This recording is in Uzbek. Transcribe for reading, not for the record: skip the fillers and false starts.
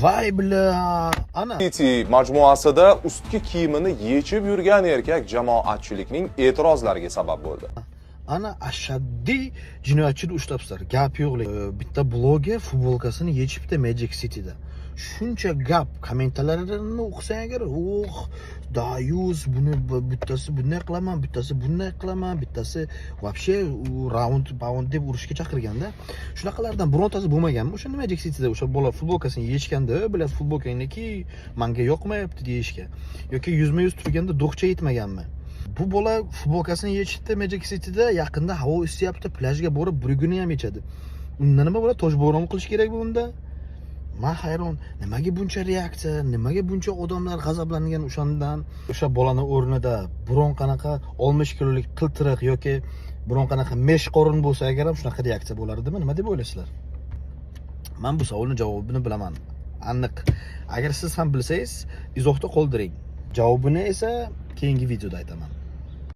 Vay бля, ana. City majmuasida ustki kiyimini yechib yurgan erkak jamoatchilikning e'tirozlariga sabab bo'ldi. Ana ashaddiy jinoyatchini ushlabsizlar. Gap yo'q. Bitta bloger futbolkasini yechibdi Magic Cityda. Shuncha gap, kommentarlarini o'qisang agar, oh, dayus, buni bittasi bunday qilaman, bittasi bunday qilaman, bittasi вообще u round pound deb urushga chaqirganda. Shunaqalardan birontasi bo'lmaganmi o'shanda Magic Cityda o'sha bola futbolkasini yechganda, "Блядь, futbolkangni kiy, manga yoqmayapti", deyishga yoki yuzma yuz turganda do'qcha yetmaganmi? Bu bola futbolkasini yechibdi Magic Cityda, yaqinda havo isiyapti, plyajga borib brugini ham yechadi. Unda nima bo'ladi? Toshbo'ron qilish kerakmi unda? Man hayron, nimaga buncha reaksiya, nimaga buncha odamlar g'azablangan o'shandan? O'sha bolani o'rnida biron qanaqa 60 kilolik qiltiriq yoki biron qanaqa mesh qorin bo'lsa agar ham, shunaqa reaksiya bo'lardimi? Nima deb o'ylaysizlar? Man bu savolni javobini bilaman aniq. Agar siz ham bilsangiz, izohda qoldiring. Javobini esa keyingi videoda aytaman.